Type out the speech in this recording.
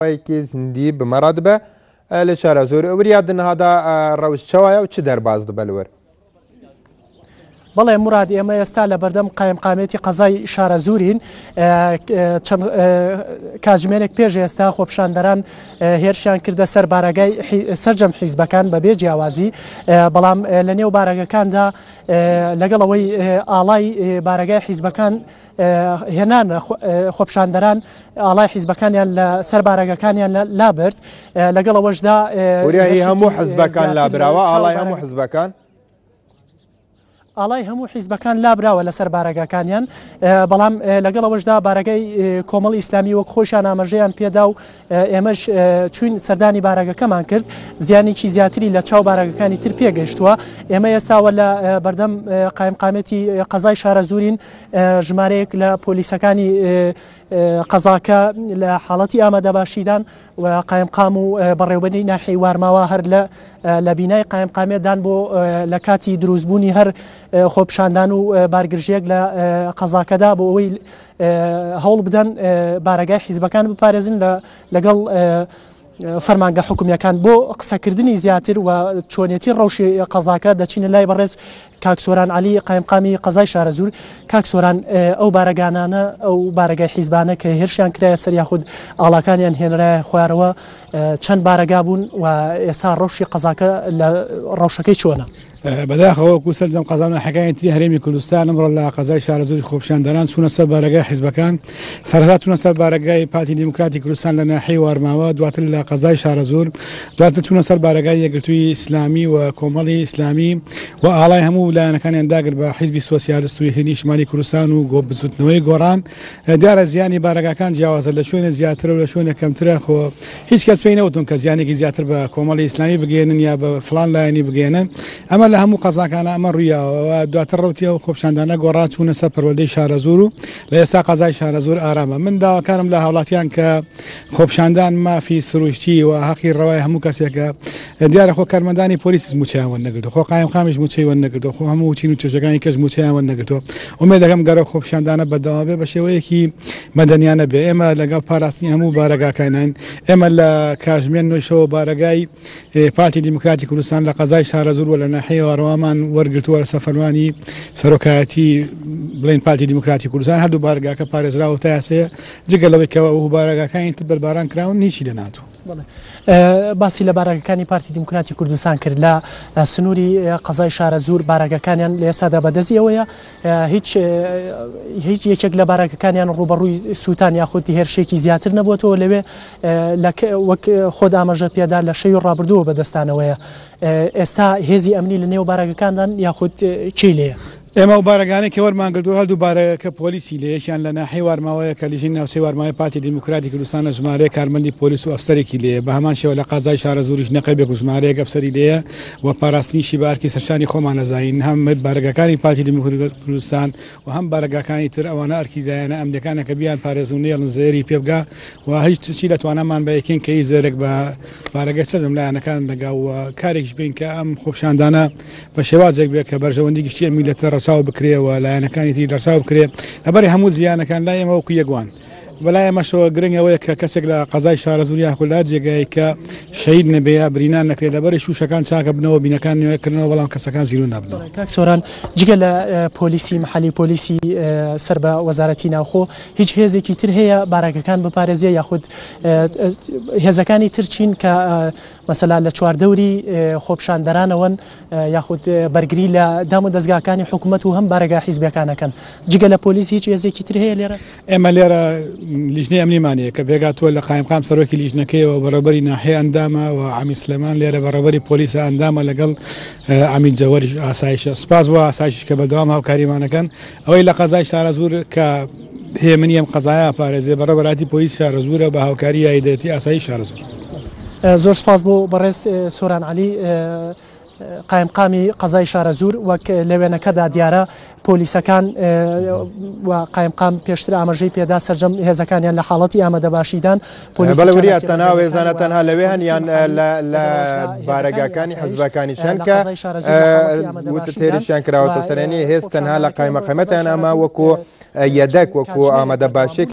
یەکی زیندی bi me re dibe li Şarezor وریا di niha de rewş çawa ye û çi derbas dibe li wir؟ بەڵێ موراد ئێمە ئێستا لە بەردەم قایمقامێتی قەزای شارەزوورین چەند کاتژمێرێک پێش ئێستا خۆپیشاندەران هێرشیان کردە سەر بارەگای سەرجەم حیزبەکان بەبێ جیاوازی بەڵام لە نێو بارەگەکاندا لەگەڵ ئەوەی ئاڵای بارەگای حیزبەکان هێنان خۆپیشاندەران ئاڵای حیزبەکانیان لە سەر بارەگەکانیان لابرد لەگەڵ ئەوەشدا وریایی هەموو حزبەکان لابراوە ئاڵای هەموو حزبەکان ئاڵای هەموو حیزبەکان لابراوە لەسەر بارەگاکانیان بەڵام لەگەڵ ئەوەشدا بارەگای کۆمەڵی ئیسلامی وەک خۆشیان ئاماژەیان پێدا و ئێمەش چوین سەردانی بارەگەکەمان کرد زیانێکی زیاتری لە چاو بارەگەکانی تر پێگەیشتووە ئێمە ئێستاوە لە بەردەم قایمقامێتی قەزای شارەزوورین ژمارەیەک لە پۆلیسەکانی قەزاکە لە حاڵەتی ئامادەباشیدان و قایمقام و بەڕێوبەری ناحیەی وارماوە هەر لە لە بینای قایمقامیەتدان بۆ لە کاتی دروستبوونی هەر خۆپیشاندان و بارگرژیەک لە قەزاکەدا بۆ ئەوەی هەوڵ بدەن بارەگای حیزبەکان بپارێزن لەگەڵ فەرمانگە حکومیەکان بۆ قسەکردنی زیاتر و چۆنیەتی ڕەوشی قەزاکە دەچینە لای بەڕێز کاک سۆران عەلی قایمقامی قەزای شارەزوور کاک سۆران ئەو بارەگانانە ئەو بارەگای حیزبانە کە هێرشیان کرایە سەر یاخود ئاڵاکانیان هێنرایە خوارەوە چەند بارەگا بوون و ئێستا ڕەوشی قەزاکە لە ڕەوشەکەی چۆنە؟ بەداخەوە وەکو سەرجەم قەزا و ناحیەکانی تری هەرێمی کوردستان ئەمڕۆ لە قەزای شارەزووری خۆپیشاندەران چوونە سەر بارەگای حیزبەکان سەرەتا چوونە سەر بارەگای پارتی دیموکراتی کوردستان لە ناحیەی وارماوە دواتر لە قەزای شارەزوور دواتر چوونە سەر بارەگای یەکگرتووی ئیسلامی و کۆمەڵی ئیسلامی و ئاڵای هەموو لایەنەکانیان داگرت بە حیزبی سۆسیالست و یەکێتی نیشتمانی کوردستان و گۆ بزوتنەوەی گۆڕان دیارە زیانی بارەگاکان جیاوازە لە شوێنێ زیاترە و لە شوێنێ کەمترە خۆ هیچ کەس پێی نەوتون کە زیانێکی زیاتر بە کۆمەڵی ئیسلامی بگەێنن یا بە فلان لایەنی بگەێنن ئەمە لە هەموو قەزاکانە ئەمە ڕوویاوە دواتر ڕوتی ئەو خۆپیشاندانە گۆڕا چوونە سەر پەروەردەی شارەزوور و لە ئێستا قەزای شارەزوور ئارامە من داواکارم لە هاوڵاتیان کە خۆپیشاندان مافی سروشتی و هەقی ڕەوای هەموو کەسێکە دیارە خۆ کارمەندانی پۆلیس موچەیان وەرنەگرتووە خۆ قایمقامیش موچەی وەرنەگرتووە خۆ هەموو چین و توێژەکانی کەس موچەیان وەرنەگرتووە ئومێد دەکەم گەرە خۆپیشاندانە بەردەوام بێ بە شێوەیەکی مەدەنیانە بێ ئێمە لەگەڵ پاراستنی هەموو بارەگاکانین ئێمە لە کاژمێن نۆیشەوە بارەگای پارتی دیموکراتی کوردستان لە قەزای شارەزوور و لە ناحیەی واروامان وەرگرتووە لەسەر فەرمانی سەرۆکایەتی بڵێن پارتی دیموکراتی کوردستان هەردوو بارەگاکە پارێزراوە تا ئێستا جگە لەوەی کە ئەو بارەگاکانی تر بەرباران کراون هیچی لێ نەهاتووە. باسی لە بارەگەکانی پارتی دیموکراتی کوردستان کرد لە سنووری قەزای شارەزوور بارەگەکانیان لە ئێستادا بەدەست ئێوەیە هیچ هیچ یەکێک لە بارەگەکانیان ڕووبەڕووی سووتان یاخود هێرشێکی زیاتر نەبووەوە لەوێ وەک خۆت ئاماژە پێدا لە شەوی ڕابردووە بەدەستانەوەیە ئێستا هێزی ئەمنی لە نێو بارەگەکاندان یاخود کێی لێیە؟ ئێمە ئەو بارەگانەی کە وەرمان گرتووە هەردوو بارەگەکە پۆلیسی لێ یەکیان لە ناحیەی وارماوەیە کە لیژنەی ناوچەی وارماوەی پارتی دیموکراتی کوردستانە ژمارەیەک کارمەندی پۆلیس و ئەفسەرێکی لێیە بە هەمان شێوە لە قەزای شارەزووریش نەقیبێک و ژمارەیەک ئەفسەری لێیە و پاراستنیشی بە ئەرکی سەرشانی خۆمان ئەزانین هەم بارەگاکانی پارتی دیموکراتی کوردستان و هەم بارەگاکانی تر ئەوانە ئەرکی لایەنە ئەمنیەکانە کە بیان پارێزن و نەیەڵن زەرەری پێ بگا و هیچ چی لە توانامان بە یەکین کە هیچ زەرەرێک بە بارەگای سەرجەم لایەنەکان نەگا و کارێکیش بکەین کە ئەم خۆپیشاندانە بە شێوازێک بێت کە بەرژەوەندی گشتی ئەم میللەتە ڕەچاو بکرێ و لایەنەکانی تری ڕەچاو بکرێ لەبەری هەموو زیانەکان لای ئێمە وەکو یەک وان. بەلای ئێمەشەوە گرنگ ئەوەیە کە کەسێک لە قەزای شارەزوور یاخود لە هەر جێگایەک کە شەهید نەبێ یا برینان نەکرێ لەبەری شووشەکان چاکە بنەوە بینەکان نوێ کردنەوە بەڵام کەسەکان زیندوو نابنەوە. کاک سۆران جگە لە پۆلیسی مەحەلی پۆلیسی سەر بە وەزارەتی ناوخۆ هیچ هێزێکی تر هەیە بارەگەکان بپارێزێ یاخود هێزەکانی تر چین کە مەسەلا لە چواردەوری خۆپیشاندەرانەوەن یاخود بەرگری لە دام و دەزگاکانی حکومەت و هەم بارەگا حیزبیەکان ئەکەن جگە لە پۆلیس هیچ هێزێکی تر هەیە لێرە؟ ئێمە لێرە لیژنەی ئەمنیمان هەیە کە پێکهاتووە لە قایمقام سەرۆکی لیژنەکەیەوە بەڕێوەبەری ناحیە ئەندامە و عەمید سلێمان لێرە بەڕێوەبەری پۆلیسە ئەندامە لەگەڵ عەمید جەوەریش ئاسایشە سوپاس بۆ ئاسایشیش کە بەردەوام هاوکاریمان ئەکەن ئەوەی لە قەزای شارەزوور کە هێمنی ئەم قەزایە ئەپارێزێ بەڕێوەبەرایەتی پۆلیسی شارەزوورە بە هاوکاری یاریدەیەتی ئاسایشی شارەزوور. زۆر سوپاس بۆ بەڕێز سۆران عەلی قایمقامی قەزای شارەزوور وەک لە وێنەکەدا دیارە پۆلیسەکان و قایمقام پێشتر ئاماژەی پێدا سەرجەم هێزەکانیان لە حاڵەتی ئامادەباشیدان پۆلیسی بەڵێ وریا تەنها وێزانە تەنها لەوێ هەن یان لە بارەگاکانی حزبەکانیش هەن کە وتت هێرشیان کراوەتە سەرێنی هێز تەنها لە قایمەقەمەتیان ئەما وەکو یەدەک وەکو ئامادە باشێک.